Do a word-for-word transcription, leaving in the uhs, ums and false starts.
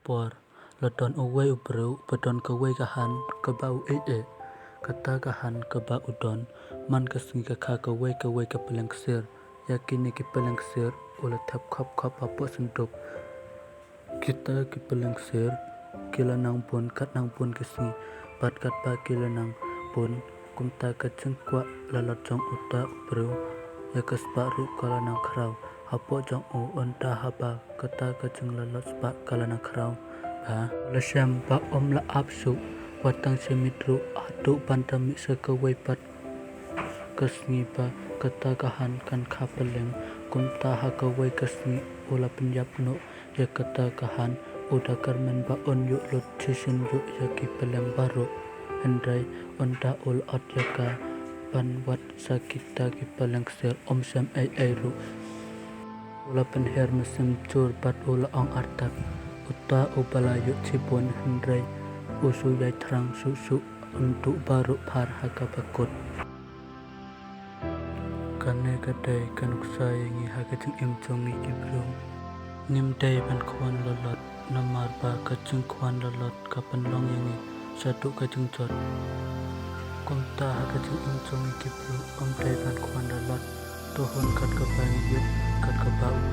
por la don uwei u briew uba don kawei ka han kaba u ïeit. Kata ka han kaba u don man ka sngi ka kha kawei kawei ka pylleng ksiar. Ïa kine ki pylleng ksiar u la thep khop khop hapoh syndup. Kita ki pylleng ksiar ki la nang bun kat nang bun ki sngi, bad katba ki la nang bun, kumta ka jingkwah lalot jong uta u briew ïa ka spah ruh ka la nang khraw. Hapoh jong u, ynda haba kata ka jinglalot spah ka la nang khraw, ba u la shem ba um lah ap shuh wat tang shi miet ruh haduh ban da mih sha kawei pat ka sngi ba kata ka han kan kha pylleng. Kumta ha kawei ka sngi u la pynïap noh ïa kata ka han. U da kyrmen ba un ïoh lut shisien ruh ïa ki pylleng baroh, hynrei ynda u la ot ïa ka ban wad sha kita ki pylleng ksiar, um shem ei ei ruh. U la pynher mynsiem jur bad u la ong artat. Uta uba la ïoh shibun hynrei u shu ïai thrang shuh shuh, un duh baroh phar ha kaba kut. Kane ka dei ka nuksa ïa ngi ha ka jingim jong ngi ki briew. Ngim dei ban khwan lalot, namar ba ka jingkhwan lalot ka pynlong ïa ngi shaduh ka jingjot. Kumta ha ka jingim jong ngi ki briew, ym dei ban khwan lalot. To hun kat kaba ngi ïeit, kat kaba u